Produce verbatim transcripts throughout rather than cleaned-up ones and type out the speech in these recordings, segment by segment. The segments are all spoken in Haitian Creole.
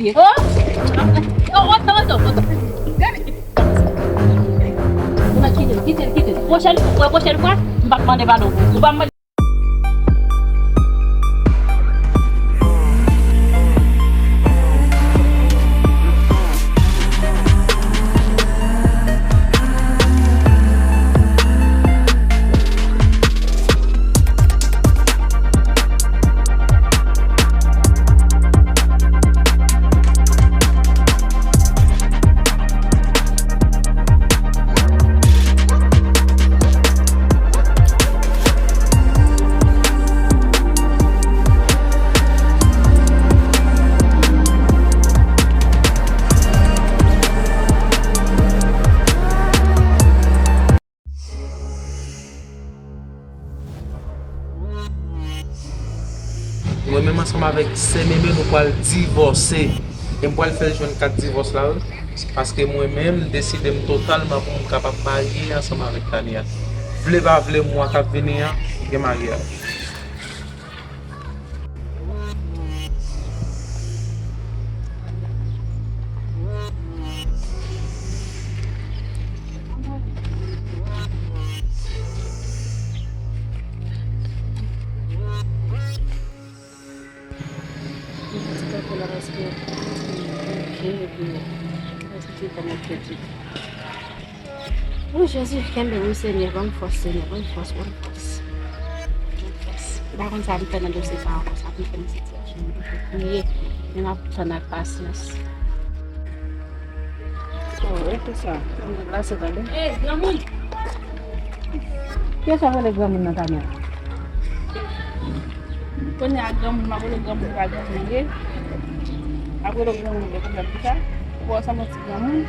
Oh! Oh, otan, otan, otan. Gade ki... Ou nan kite l, kite l, kite l. Pwochèn fwa, pwochèn fwa, m p ap mande padon. Ou pa mande. Mwen menm ansanm avèk sè Meme, nou pral divòse. E m pral fè l jwenn kat divòs la, wi. Paske mwen menm, m deside m totalman pou m kapab marye ansanm avèk Tania. Vle pa vle, mwa k ap vini an, gen maryaj. Mwen ti kanpe la paske mwen gen epi mwen santi kò mwen fè di. Wi, Jezi, kenbe wi, Senyè, ban m fòs, Senyè, ban m fòs, ban m fòs. Ban m fòs. M pa konn sa pou m fè nan dosye sa ankò, sa pou m fè nan sitiyasyon m toujou priye, men m ap tann ak pasyans. Oh, e ki sa? Ann lase tande. Ey, granmoun! Kiyès ap rele granmoun nan, Tania? Kounye a granmoun, m ap rele granmoun pa granmoun ye. M ap rele granmoun de kounye a, kisa? Ou wè sa, yon ti granmoun.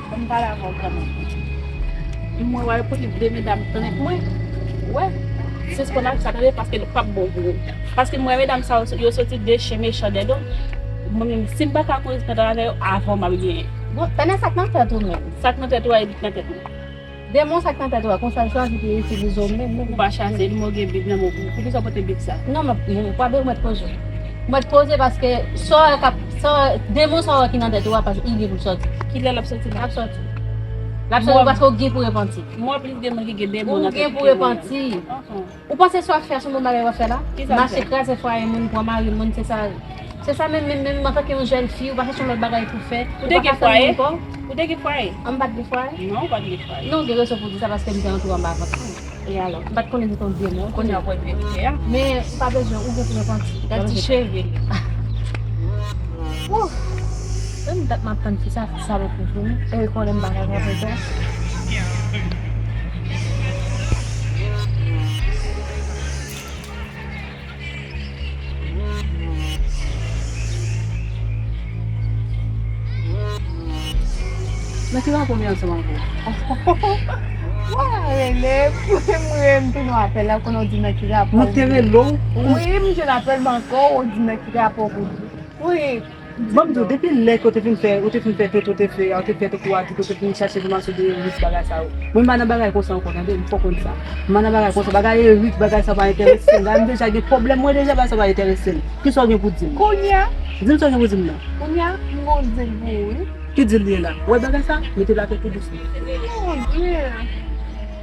Ban m pale avè w, granmoun. Mwen wè yo pote de medam tanèt mwen. Wè. Sispann ak sa, tande, paske li p ap bon pou ou. Paske m wè medam sa yo, yo soti de chen mechan dèdo. Mwen menm, si m pa ka koze tande avè yo, avè w m ap genyen. Bon, tande sa k nan tèt ou menm. Sa k nan tèt ou a, li nan tèt mwen. Demon sa k nan tèt ou a, konsa l chwazi pou l itilize w menm, menm. Ou pa chache, li mwen gen Bib nan men w. Poukisa w pote Bib sa? Non, men, men, pa bezwen mèt poze. Mèt poze paske sa w wè k ap, sa w wè, demon sa w wè ki nan tèt ou a, paske li gen pou l sòti. Kilè l ap sòti la? L ap sòti. L ap sòti paske w gen pou repanti. Mwen plis gen moun ki gen demon nan tèt ke mwen. Ou gen pou repanti. Ou panse sa w ap fè a se yon bon bagay w ap fè la? Mache kraze fwaye moun, pran mari moun, se sa. Se sa menm, menm, menm antanke yon jèn fi, ou pa chèche yon lòt bagay pou fè. Ou te gen fwaye? Ou te gen fwaye? An, m pa t gen fwaye. Non, ou pa t gen fwaye. Non, ou gen rezon pou w di sa paske m te antre anba vant mwen. E alò? M pa t konnen se te yon demon. Kounye a w pral verite a. Men ou pa bezwen, ou gen pou repanti. Gad ti cheve li. Wouh! Menm dat m ap tann fi sa, fi sa lòt jou wi. E konnen m pa ka kontre sa. Nan ki rapò m ye ansanm avè w? Wa rele m, m te nan apèl la, konnen w di nan ki rapò. Mwen te rele w? Wi, m jwenn apèl m ankò, ou di nan ki rapò pou di. Wi. Ban m di w, depi lè ke w te fin fè, ou te fin fè tete, ou te fè, ou te fè tete a, ou te fin chache enfòmasyon de Eric, bagay sa yo. Mwen m pa nan bagay konsa ankò, tande, m fò konn sa. M pa nan bagay konsa, bagay Eric, bagay sa pa enterese m. Bagay m deja gen pwoblèm, mwen deja, bagay sa pa enterese m. Kisa w gen pou di m? Kounye a? Di m sa w gen pou di m nan. Kounye a, m gon dil pou ou, wi. Ki dil li ye la? Ou wè bagay sa? Mete l atè tou dousman. Mon Dieu.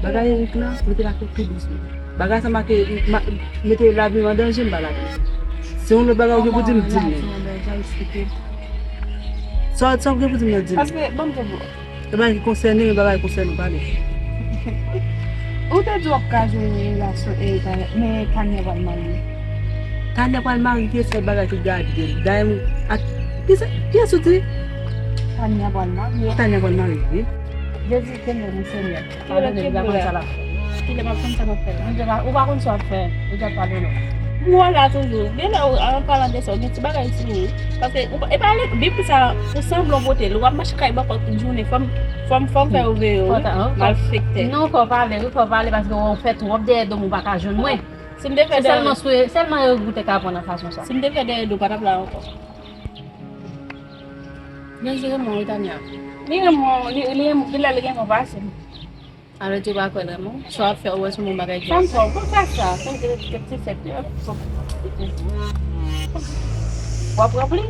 Bagay Eric la, mete l atè tou dousman. Bagay sa make, ma-, mete lavi m an danje, m pa lavi. Se yon lòt bagay ou gen pou di m, di m. Sa, sa ou gen pou di m nan, di m. Paske, ban m di w. E bagay ki konsène, men bagay ki konsène w, pale. Ou te di w ap kraze relasyon Eric avèk, men Tania pral marye. Tania pral marye, ki sèl bagay ki gade l. Dayè, ak, ki sè, kiyès ou di? Tania pral marye. Tania pral marye, wi. Jezi, kenbe m, Senyè. Padone m, m pa konn sa m ap fè. Kilè m ap konn sa m ap fè? Bondye pa, ou pa konn sa w ap fè. Bondye ap padone w. M wè w la toujou. Genlè, an palan de sa, w gen ti bagay sou ou. Paske ou pa, e pa li, Bib sa, ou sanble w pote l. W ap mache kay bòkò tout jounen. Fò m, fò m, fò m fè w veye w, wi. Malfektè. Non, fò w pale, wi, fò w pale, paske w fè twòp dèyè do m, ou pa ka jwenn mwen. Si m te fè dèyè, sèlman sou, sèlman Eric ou te ka pran nan fason sa. Si m te fè dèyè do, w pa t ap la ankò. Men se renmen w, wi, Tania. Li renmen w, li, li renmen, genlè li renmen w pase m. Alò, Dye pa kwè l renmen w. Sa w ap fè, ou wè se yon bon bagay ki ap fèt. Sa m fè w, pou fè sa, pou m te, te, te fèt, w ap ranpli? W ap ranpli?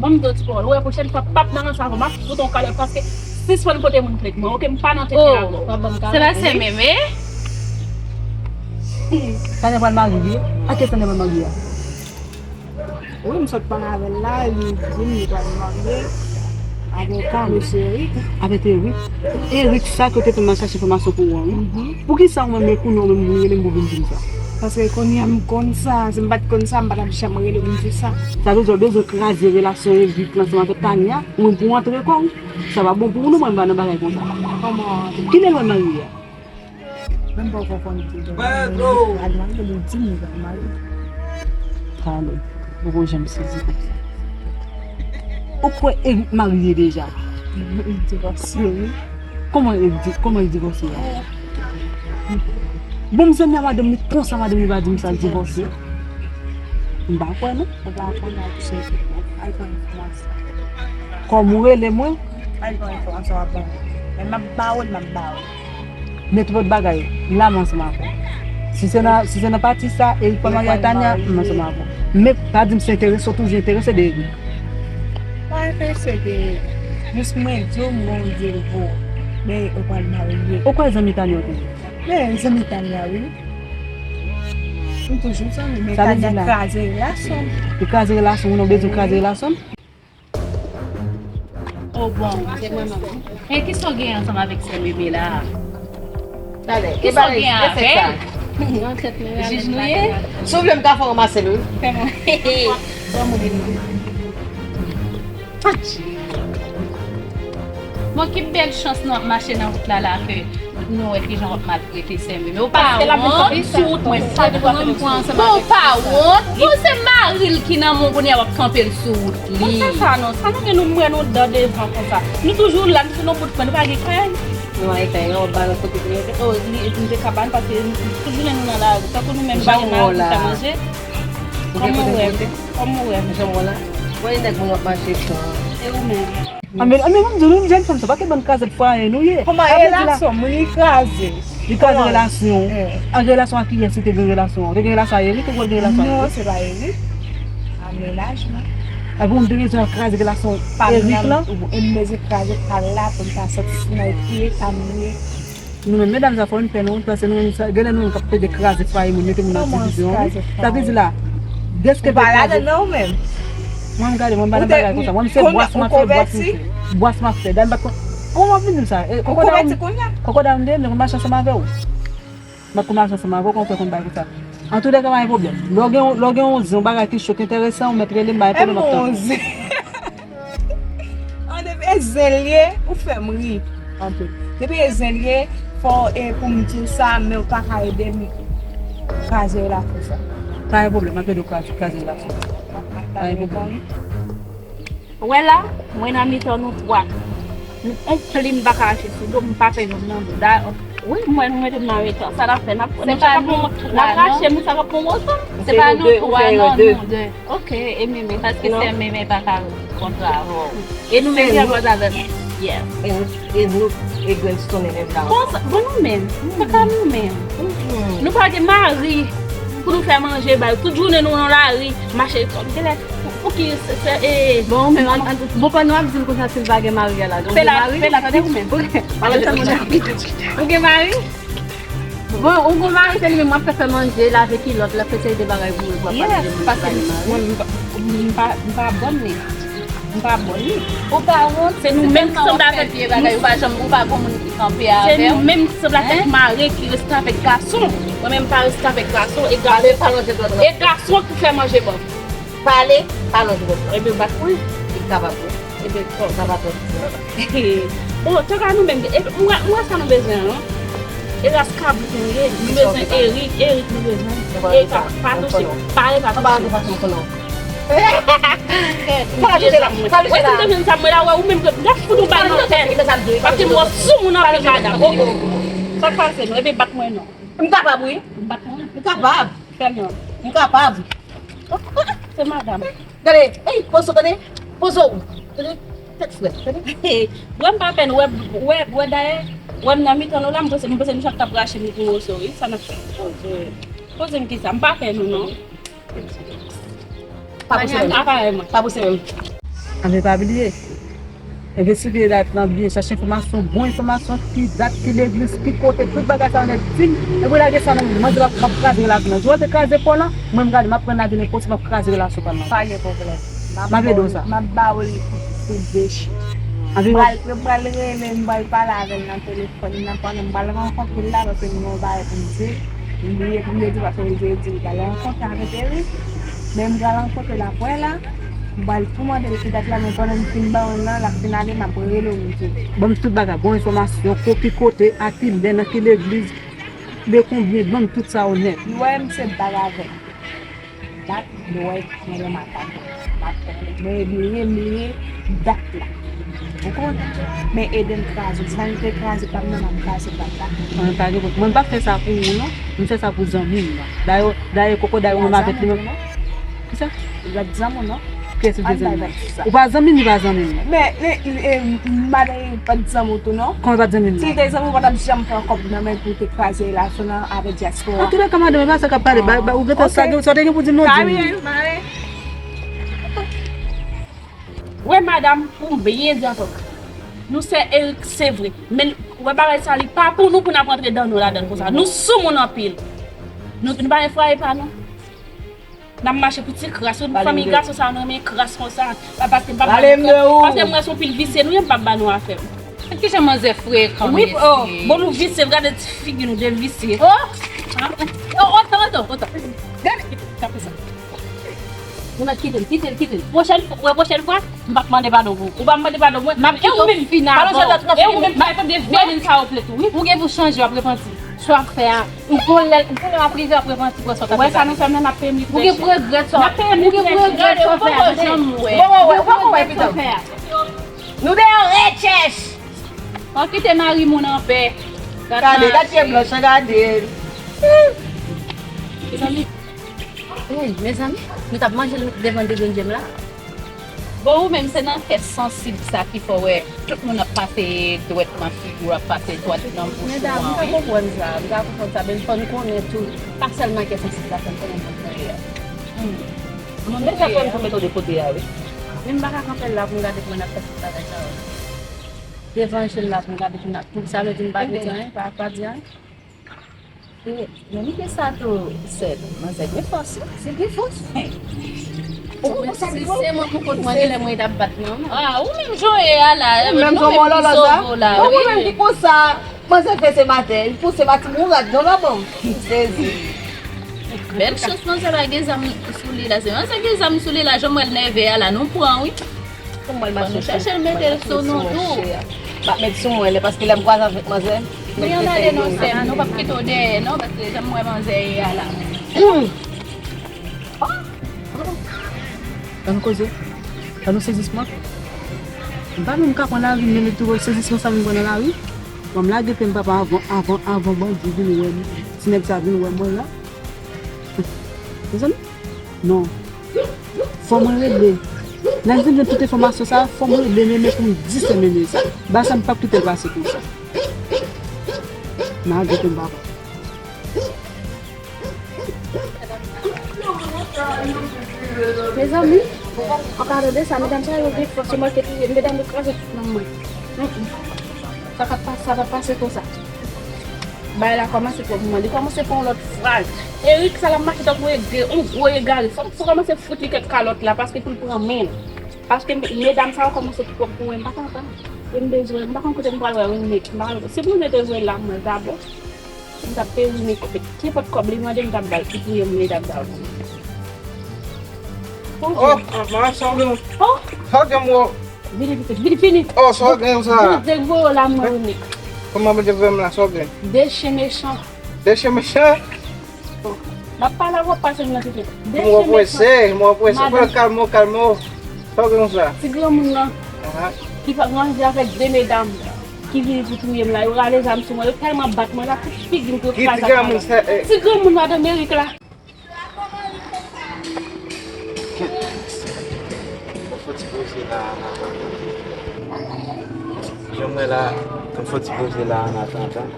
Ban m di w ti pawòl. Ou wè pwochèn fwa p ap nan ranse avè w, m ap fout w yon kalòt paske sispann pote moun plent mwen, oke? M pa nan tenten avè w. Se pa sè Meme? Tania pral marye? A kiyès Tania pral marye a? Wi, m sot pale avè l la, li di m li pral marye avèk mesye Eric. Avèk Eric? Eric sa ke w te fè m al chache enfòmasyon pou ou an, wi. Poukisa ou menm, men kounye a ou menm ou rele m pou vin di m sa? Paske kounye a m konn sa, si m pa t konn sa, m pa t ap janm rele w vin di sa. Sa vle di w bezwen kraze relasyon Eric lan ansanm avèk Tania, ou menm pou w antre kò w? Sa pa bon pou ou non, mwen m pa nan bagay konsa. Kilè l pral marye a? Menm poko konn ki jan. Al marye, li di m li pral marye. Talè, poko janm sezi konsa. Ou kwè Eric marye deja? Li divòse, wi. Kòman Eric di, kòman li divòse a? Bon, m zanmi a madanm li konsa, madanm li pa di m sa l divòse. M pa kwè non. Ou pa konn ap chèche. Al pran enfòmasyon. Kòm ou rele mwen? Al pran enfòmasyon w ap ban mwen. Men m ap ba w l, m ap ba w l. Men tout lòt bagay, la m ansanm avè w. Si se nan, si se nan pati sa, Eric pa marye ak Tania, m ansanm avè w. Men pa di m se enterese, w toujou enterese de Eric. Pa enterese de Eric. Jis mwen di w, mwen di l pou ou. Men ou pral marye. Ou kwè zanmi Tania w te ye? Men zanmi Tanya, wi. M toujou zanmi, men Tanya kraze relasyon m. Li kraze relasyon, ou non bezwen kraze relasyon m? O bon, se mwen menm. E kisa w gen ansanm avèk sè Meme la a? Kisa w gen avè l? Jij nou ye? Si w vle m ka fè w ranmase l, wi. Fè mwen. Bon, ki bèl chans nou ap mache nan wout la la ke nou wè kijan w ap maltrete sè Meme. Ou pa wont sou wout mwen sa. Bon, ou pa wont. Bon, se mari l ki nan men w kounye a w ap kanpe l sou wout li. Bon, sa sa non. Sa nou gen nou mwen nou dan devan konsa. Nou toujou la, nou se nou bout mwen, nou pa gen kay. Nou ay kay, nou ap balans kote pou nou. Oh, li, li te ka ba n paske tout jounen nou nan lari. Tankou nou menm pa gen mari pou fè manje. Kòman w wè? Kòman w wè? Jan w wè la. Wè nèg moun ap mache pran. E ou menm? Anben, anben, mwen di nou, jèn fanm sa, pa kite bann krazèt fwaye nou ye. Kòman relasyon moun li kraze? Li kraze relasyon. An relasyon ak kiyès ou te gen relasyon? Ou te gen relasyon ak Eric ou te gen relasyon ak Eric? Non, se pa Eric. A mennaj mwen. Epi ou te bezwen kraze relasyon Eric lan? E m bezwen kraze pa la pou m ta sòti nan epi eta m ye. Nou menm medam sa fò n fè non, paske nou menm sa, genlè nou menm k ap plede kraze fwaye moun, mete moun nan divizyon. Sa vle di la, dèske te kraze. Ou pa ladan non ou menm. Mwen m gade, mwen m pa nan bagay konsa. Mwen m se bwas m ap fè, bwas m fè. Bwas m ap fè. Dam bat kon, kòman w ap vin di m sa? Ou konvèti kounye a? Kòkòda m de, m konn mache ansanm avè w. M ap konn mache ansanm avè w, konn fè konn bay konsa. Antoulèka pa gen pwoblèm. Lè w gen, lè w gen yon zen, yon bagay ki cho, ki enteresan, ou mèt rele m, pa gen pwoblèm ap tann. An depi e zen l ye, ou fè m ri. Anpil. Depi e zen l ye, fò e pou m di l sa, men ou pa ka ede m kraze relasyon sa. Pa gen pwoblèm, m ap ede w kraze, kraze relasyon. Pa gen pwoblèm. Ou wè la, mwen nan mitan nou twa. On plim m pa ka rache sou do m, m pa fè jòm nan do. Da, wi, m wè nou mete m nan mitan. Sa n ap fè? N ap, se pa nou twa, n ap rache m, sa p ap pran wozo. Se pa nou twa, non, nou de. Ok, e Meme, paske sè Meme pa ka kontre avè w. E nou menm ki anfas avè m. Yeah. E nou, e nou, e Gwen tounen menm la. Bon, sa, bon, nou menm. Sa ka nou menm. Nou pa gen mari pou nou fè manje ba yo. Tout jounen nou nan lari, mache. Genlè, pou ki se, se, e, bon, ou menm, an, an, bon, pandan w ap di l konsa, si l pa gen mari a la, donk se la, mari, se la, tande ou menm. Ou gen mari? Bon, ou gon mari, se li menm w ap fè fè manje, lave kilòt, l ap fè seri de bagay pou mwen, pou w ap pale de mwen ki pa gen mari. Mwen, m pa, m pa, m pa bòn li. M pa bòn li. Ou pa wont, se nou menm ki sanble avèk vye bagay, ou pa janm, ou pa gon moun ki kanpe avè w. Se nou menm ki sanble ak tèt mare ki reste avèk gason. Mwen menm m pa reste avèk gason, e gason, e gason ki fè manje ban m. Pale, pa lonje bòt la. Ebyen, bat mwen. Li kapab, wi. Ebyen, kò. Sa pa twò difisil. Bon, tankou nou menm, e, mwen, mwen sa nou bezwen, non? E ras kabrit nou ye, nou bezwen Erik, Erik nou bezwen. E pa, pa touche, pale pa touche. Pa touche, pa touche. Pa touche la, pa touche la. Wè si m te jwenn sa, mwen la, wè ou menm, m ap fout ou bal nan tèt. Paske m wè sou moun anpil, madam. Sa k pase nou? Ebyen, bat mwen, non. M kapab, wi. Bat mwen. M kapab. Fè non. M kapab. Se madanm. Gade, ey, poze w, tande. Poze w. Tande, tèt frèt, tande. Wè m pa pè n, wè, wè, wè dayè, wè m nan mitan nou la, m panse, m panse nou chak t ap rache m pou moso, wi, sa n ap fè. Poze m kisa, m pa pè nou, non. Pa poze menm. Aparèy mwen. Pa poze menm. Anben pa bliye, envestige dat lan byen, chache enfòmasyon, bon enfòmasyon, ki dat, ki legliz, ki kote, tout bagay sa yo nèt di m, epi w lage sa nan men m, mwen di w m ap kraze relasyon an. Jan w te kraze pa w lan, mwen m gade, m ap pran lage nenpòt, m ap kraze relasyon pa m nan. Pa gen pwoblèm. M ap ede w sa. M ap ba w li pou, pou de chans. M pral, m pral rele, m pral pale avè l nan telefòn nan, pandan m pral rankontre l la, paske m gen yon bagay pou m di l. M bliye pou m te di, paske m te di m pral rankontre avèk Eric. Men m pral rankontre l apre la. M pral tou mande l ki dat la, men pandan m fin ba w l lan, l ap fin ale, m ap rele w, m di w. Ban m tout bagay, bon enfòmasyon, ko, ki kote, a ki lè, nan ki legliz, de konbyen, ban m tout sa yo nèt. Ou wè, m se bagay avèk dat, lè w wè, mwen, m ap, m ap fè, men bliye, bliye dat la. Ou konprann? Men ede m kraze, jan l te kraze pa m nan, m ap kraze dat la. Mwen pa gen, mwen pa fè sa pou ou, non. M fè sa pou zanmi m nan. Dayè, dayè, koko, dayè, ou menm avèk li menm. Kisa? Ou pa t zanmi w, non? Kiyès ou te zanmi? Ou pa zanmi m, li pa zanmi m. Men, e, e, madan Eric pa t zanmi w tou, non? Kòman pa t zanmi m? Si l te zanmi w, ou pa t ap janm pran kòb nan men pou te kraze relasyon nan avèk dyaspora. Antoulèka, madanm, e pa sa k ap pale, ba, ba, ou gentan sa gen, sa w te gen pou di m non, di m. Wè, madanm, pou m byen di ansanm. Nou sè Eric, se vre. Men, wè bagay sa, li pa pou nou, pou n ap rantre dan nou ladan l konsa. Nou sou moun anpil. Nou, nou pa gen fwaye pa nou. N ap mache pou ti kras. Tout fanmi gason sa, nou renmen kras konsa. Pa paske m pa ba nou kras. Paske m wè se yon pil visye nou ye, m pa ba nou afè m. Kijan manzè frekan, mesye. Bon, nou visye, gade ti figi nou de visye. Oh! Oh, otan, otan, otan. Gade, kite, tape sa. Nou mèt kite l, kite l, kite l. Pwochèn fwa, wè, pwochèn fwa, m p ap mande padon pou ou. Ou p ap mande padon pou mwen. M ap kite w fin avan. E ou menm, e ou menm, m ap mande vye moun sa yo plete, wi. Ou gen pou chanje, w ap repanti. Sa w ap fè a, ou gon lè, ou gon lè w ap rive, w ap repanti pou sa w ta fè. Ou wè sa nou fè m nan, n ap peye m li trè chè. N ap peye m li trè chè. N ap peye m li trè chè. Gade, ou poko wè, ou poko wè, ou poko wè, pito. Nou deyò rechèch. An kite mari moun anpè. Gade, gade pye blanch lan, gade. Mezanmi, wi, mezanmi, nou t ap manje devan de Benjem la. Bon, ou menm, se nan kè sansib sa ki fè w wè tout moun ap pase dwèt nan figi w, ap pase dwèt nan bouch ou an, wi. Medam, m ka konprann sa, m ka konprann sa, men fò n konnen tou, pa sèlman kè sansib la fè n konnen moun nou ye a. Deja fò n tou mete w de kote a, wi. Men m pa ka kanpe la pou m gade kòman n ap fè tout bagay sa yo. Devan je l la pou m gade pou m ap, pou sa vle di m pa di anyen, pa, pa di anyen. Men li gen sa tou, sè, manzè gen fòs, wi. Se gen fòs. Ou konn sa ki fò? Si se mwen pou kont mwen, genlè mwen t ap bat manman. Ah, ou menm jan w ye a la, ou menm jan w ye la. Ou menm ki konsa, manzè fè se maten, li pouse pati mou rad non la ban m. M sezi. Bèl chans manzè pa gen zam sou li la. Se manzè gen zam sou li la, jan m wè l nève a la, nou pran wi. Fò mwen mache. Nou chèche l mete l sou nou tou. M ap met sou mwen, lè, paske lè m kwaze avèk manzè, men ann ale non sè m, nou p ap kite w dèyè non, paske jan m wè manzè ye a la. Ann koze. Ann nou sezisman. M pa menm ka pran lari, m menm tou sezisman sa m pran nan lari. Bon, m lage pye m papa avan, avan, avan bandi vin wè m. Ti nèg sa vin wè mwen la. Mezanmi, non. Fò mwen rele. Lè m fin jwenn tout enfòmasyon sa, fò mwen rele Nene pou m di se Nene sa. Bagay sa m p ap kite l pase konsa. Malgre ke m pa bon. Mezanmi, an palan de sa, medam sa yo gen fòs, se mwen ki touye, medam yo kraze tout nanm mwen. Mm, mm. Sa p ap pase, sa p ap pase konsa. Bagay la kòmanse twò pou mwen. Li kòmanse pran yon lòt fraz. Eric sa l ap mache tankou egre, yon gwo egare. Fò, fò kòmanse fout li kèk kalòt la, paske pou l pran men l. Paske me-, medam sa yo kòmanse twòp pou mwen. M pa ka, pa. E m bezwen, m pa konn kote m pral wè René. M pa konn, si pou René te jwe la, mwen, dabò. M t ap peye René kòb. Kenpòt kòb li mande, m t ap ba l pou touye m medam sa yo. Oh, manman, sa w gen? Oh! Sa w gen, bro? Vini pitit, vini, vini. Oh, sa w gen sa? Bondye voye w la, mwen, René. Kòman Bondye voye m la, sa w gen? De chen mechan. De chen mechan? M ap pale avè w, pase m nan tete. De chen mechan. M wè w prese, m wè w prese. Frè, kalme w, kalme w. Sa w gen konsa? Ti granmoun nan, ki pa ranje avèk de medam ki vini pou touye m la. Yo rale zam sou mwen, yo tèlman bat mwen la, tout figi m pou yo kraze ak zam. Ki ti granmoun sa, eh? Ti granmoun madanm Eric la. Mwen fò ti poze la, an atandan. Jan mwen la, mwen fò ti poze la, an atandan.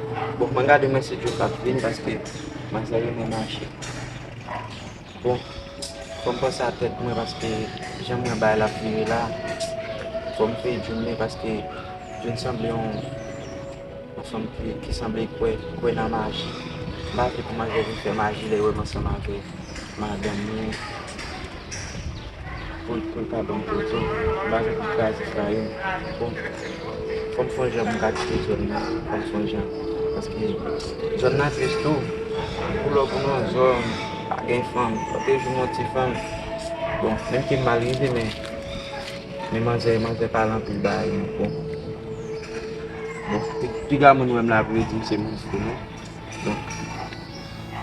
Bon, mwen gade mwen se Djo k ap vin, paske mwen sa renmen mache. Bon, fò m panse a tèt mwen, paske jan mwen bay l ap vire la, Fò m fè June men paske June sanble yon, yon fanm ki, ki sanble kwè, kwè nan maji. M pa vle pou manzè vin fè maji lè l wè m ansanm avè madanm mwen. Pou, pou l ka ban m foto. M pa vle pou l kraze farine. Bon, fò m fè yon jan pou m ka kite zòn nan. Fò m fè yon jan. Paske zòn nan tris tou. Pou lè w nan zòn, pa gen fanm. Lòt jou yon ti fanm. Bon, menm ke m mal rive, men, men manzè, manzè pale anpil bagay, men bon. Bon, pi, piga moun wè m la pou yo di m se moun fou, non? Bon.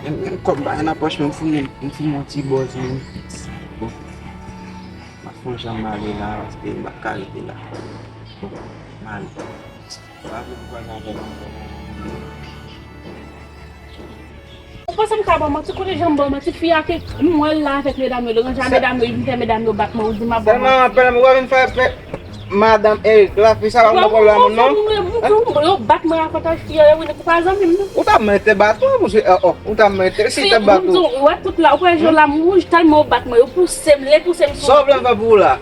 Menm, menm kòb pa gen nan pòch mwen, m founi, m founi yon ti bòz, men. Bon. M ap fè yon jan m ale la, paske m pa ka rete la. Bon, m ale. Pa vle pou kwaze avè m ankò. Ou panse m ka ba w manti? Kote jan m ba w manti? Fi a te, m wè l la avèk medam yo, l ranje a medam yo, li vin fè medam yo bat mwen, ou di m ap ba w manti. Sèlman, apèl m, ou pa vin fè fè madanm Eric la, fi sa pa gen pwoblèm non. Ou wè, m, m, m, yo bat mwen akotaj fi a, yo, ou pa zanmi m non. Ou ta mete bat mwen, pou se, oh, oh, ou ta mete, si te bat ou. Ou wè tout la, ou wè jan la m wouj, tèlman yo bat mwen, yo pouse m, le pouse m sou. Sa w vle m fè pou ou la?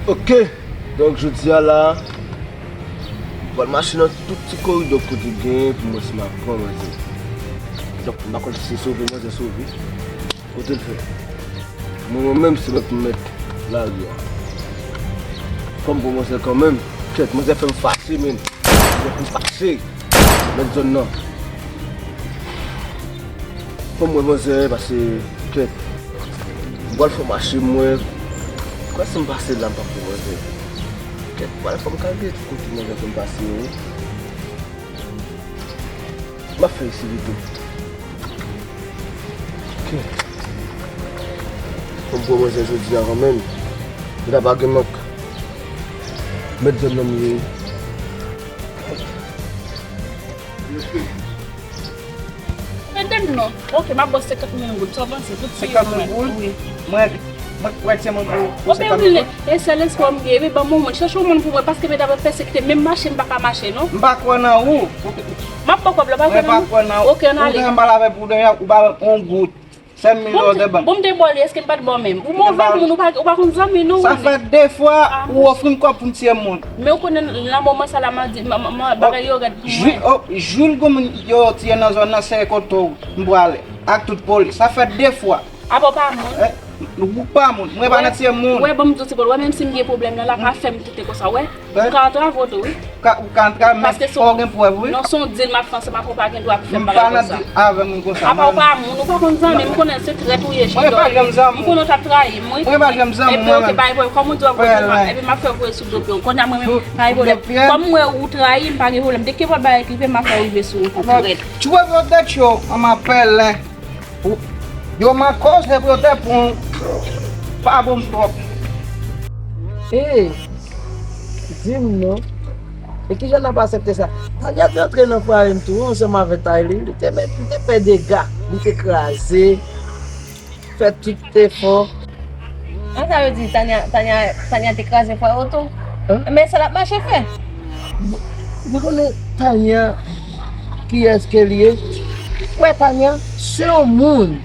Ok, donk jodi a la, m pral mache nan tout ti koridò kote gen pou mwen si m ap pran manzè. Donk, m pa konn si se sove manzè sove. Kote l fè? Mwen, mwen menm, se mwen ki mèt lari a. Fò m pran manzè kanmenm. Kèt, manzè fè m fache, men. Manzè fè m fache. Mèt zòn nan. Fò m wè manzè, pase kèt. M pral fè mache mwen. Kwè si m pase la, m p ap wè manzè. Kèt, m pral fò m ka gade kote manzè fè m pase, wi. M ap fè isi pito. Ok. Fò m pran manzè jodi a kanmenm. Li ta pa gen mank. Mèt zòn nan m ye. Ede m non. Ok, m ap ba w senkant mil goud. Sa w panse? Tout senkant mil goud? Wi. Mwen, mwen k pran timoun pou, pou senkant mil goud. Oben wi, e sèl espwa m gen, wi, ban m yon moun. Chèche yon moun pou mwen, paske medam ap pèsekite m. Menm mache, m pa ka mache, non. M pa kwè nan ou. M ap ba w kòb la, pa kwè nan ou? Mwen pa kwè nan ou. Ok, ann ale. Ou te pale avè m pou de, ou pa ban m yon goud. Sèl mil ou te ban m. Bon, m te ba w li, èske m pa t ba w menm? Ou move moun, ou pa, ou pa konn zanmi, non. Sa fè de fwa ou ofri m kòb pou m tiye moun. Men ou konnen nan moman sa la, m a di, m, m, m, bagay yo rèd pou mwen. Jou, oh, jou l gon moun yo tiye nan zòn nan, se kote w m prale. Ak tout polis. Sa fè de fwa. Apa w pa moun? Eh, ou pa moun. Mwen pa nan tiye moun. Wè, ban m di w ti bòl. Wè, menm si m gen pwoblèm nan, la pa fè m kite konsa, wè. Ou ka antre avè w tou, wi. Ou ka, ou ka antre avè m, men fò w gen prèv, wi. Non, se yon deal m ap fè ansanm avè w, ou pa gen dwa pou fè m bagay konsa. M pa nan deal avè moun konsa. Apa w pa moun, ou pa konn zanmi, m konnen se trèt ou ye, Junior. Mwen pa janm zanmi. M konnen w t ap trayi m, wi. Mwen pa janm zanmi, mwen menm. Epi, ok, pa gen pwoblèm. Kòman w di w ap voye sou, epi m ap fè w voye sou do pye w. Kounye a mwen menm, pa gen pwoblèm. Kòm m wè ou trayi m, pa gen pwoblèm. Dèke w ap bay rive, m ap fè w rive sou ou, trèt. Tchwe pwotèt yo, an m apèl. Ou, yo makòz repwotè pou w pa bon twòp. Ey, di m non. E kijan n ap aksepte sa? Tania te antre nan fwaye m tou, ansanm avè Tayli. Li te met, li te fè dega. Li te kraze. Fè tout efò. An sa yo di, Tania, Tania, Tania te kraze fwaye w tou? Hein? Men sa l ap mache fè. Ou konnen Tania, kiyès ke l ye? Ou wè Tania, se yon moun.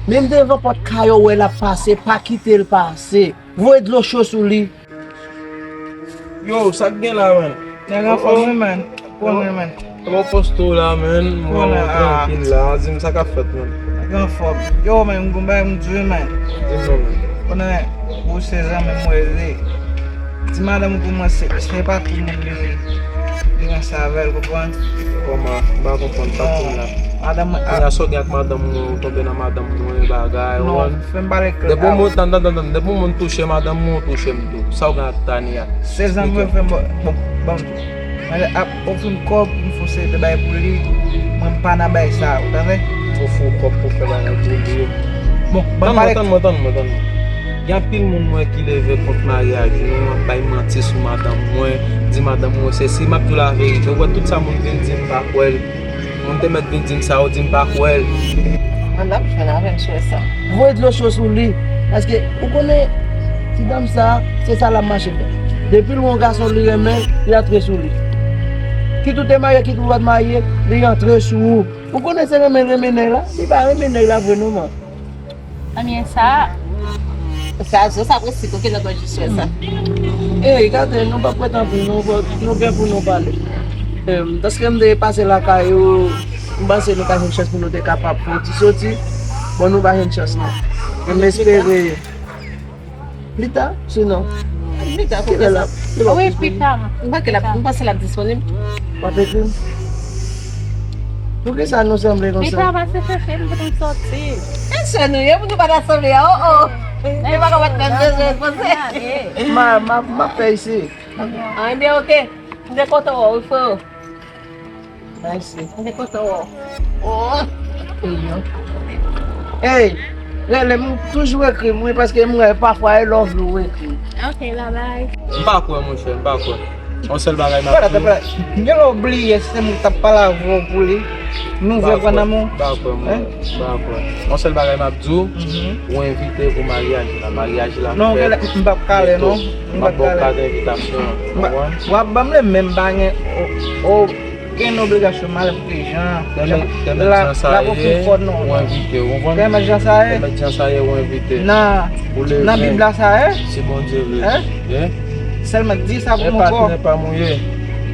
Menm devan pòt kay ou wè l ap pase, pa kite l pase. Voye dlo cho sou li. Yo, sa k gen la, man? Nèg anfòm, wi, man. Konnen, man. Kòman w poste w la, man? Mwen, mwen trankil la. Di m sa k ap fèt, man. Nèg anfòm. Yo, man, m gon bagay m di w, man. Di m non, man. Konnen, ou se zanmi m, mwen rele. Di madanm ou pou mwen, se, se pa tout moun li, li ranse avè l, konprann? Kòman? M pa konprann, sa k di m la. Madanm mwen. Kounye a sa w gen ak madanm mwen, ou tonbe nan madanm mwen, bagay, ou konprann? Fè m pale klè. Depi yon moun, tann, tann, tann, tann. Depi yon moun touche madanm mwen, ou touche m tou. Sa w gen ak Tania? Se zanmi mwen, fè m, bon, bon, bon. Mwen ap ofri m kòb pou m fè yon seri de bagay pou li. Mwen, m pa nan bagay sa, ou tande? Ofri w kòb pou fè bagay pou li. Bon, bon, tann mwen, tann mwen, tann mwen, tann mwen. Gen anpil moun mwen ki leve kont maryaj nou, ap bay manti sou madanm mwen, di madanm mwen sesi, m ap di w laverite. Ou wè tout sa moun vin di m pa kwè l. Moun te mèt vin di m sa, ou di m pa kwè l. An n ap jwenn avè m sou sa. Voye dlo cho sou li. Paske ou konnen ti dam sa, se sa l ap mache fè. Depi l wè yon gason li renmen, li antre sou li. Kit ou te marye, kit ou pa t marye, li antre sou ou. Ou konnen se renmen l renmen nèg la, li pa renmen nèg la vre non, man. Ebyen sa, Sa zo sa presi koke nan gòj jisye sa. Ey, gade, nou pa prèt anpil, nou, nou gen pou nou pale. Em, paske m te pase lakay ou, m panse nou ka jwenn chans pou nou te kapab fè yon ti soti. Bon, nou pa jwenn chans non. Men m espere pita, sinon. Pita, kilè l ap, kilè l ap disponible? Pita. M panse l ap, m panse l ap disponib. W ap ekri m? Poukisa nou sanble konsa? Pita, pase chèche m pou nou soti. E sè nou ye, pou nou pa ta sanble a, oh, oh. Nou pa ka bat nan bezwen panse. M a, m a, m ap fè isi. Ah, ebyen, oke. M te kontan wè w wi, freo. Mèsi. M te kontan wè w. Oh. Ey, rele m, toujou ekri m wi, paske m wè pafwa e love ou ekri. Ok, babay. M pa kwè, monchè, m pa kwè. Yon sèl bagay m ap di w. Gen lè w bliye se moun k t ap pale avè w pou li. Nou vle pran nan men w. M pa kwè, m pa kwè. Yon sèl bagay m ap di w, ou envite pou maryaj la. Maryaj la fèt. Non, gen lè m p ap kale non. M p ap ba w kat envitasyon an, ou konprann? W ap ban m li, men m pa gen, o, o, gen obligasyon m ale pou Jan. Tèmèt, tèmèt jan sa ye, ou envite, ou konprann? Tèmèt jan sa ye. Tèmèt jan sa ye, ou envite. Nan, nan Bib la sa ye. Si Bondye vle. Sèlman di sa pou mwen ankò. E patnè pa m ou ye.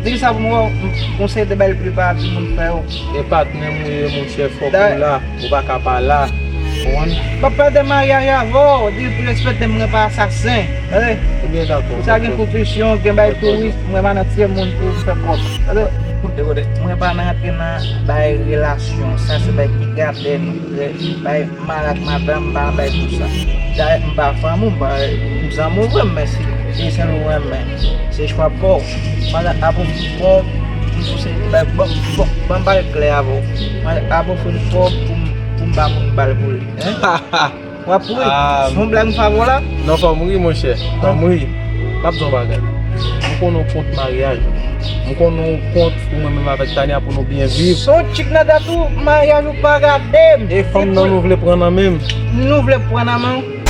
Di sa pou mwen, m konseye de bagay pli pa timoun fè yo. E patnè m ou ye, monchè, fòk ou la. Ou pa ka pa la. Ou konprann? M ap pale de maryaj avè w, di pou respekte m, mwen pa asasen. Tande? Ebyen, dakò. Pou sa gen konfizyon, gen bay touris, mwen pa nan tiye moun pou m fè kòb. Tande? Koute, koute. Mwen pa nan antre nan bay relasyon. Sa se bay ki gade nou, bay mari ak madanm, m pa nan bay tout sa. Dayè, m pa fanm ou, m pa, m zanmi w vre, men si se sèl ou renmen, se chwa pa w. Mwen apre w fè kòb, m konseye, ban, ban, ban, ban m pale klè avè w. Mwen apre w fè kòb pou m, pou m ba moun bal pou li. Hein? W ap ri. Ah. Se yon blag m fè avè w la? Non, fò m ri, monchè. Fò m ri. M ap di w yon bagay. M konnen w kont maryaj. M konnen w kont ou menm avèk Tania pou nou byen viv. Se yon tchik nan dat ou, maryaj ou pa gade m. E fanm nan nou vle pran nan men m. Nou vle pran nan men w?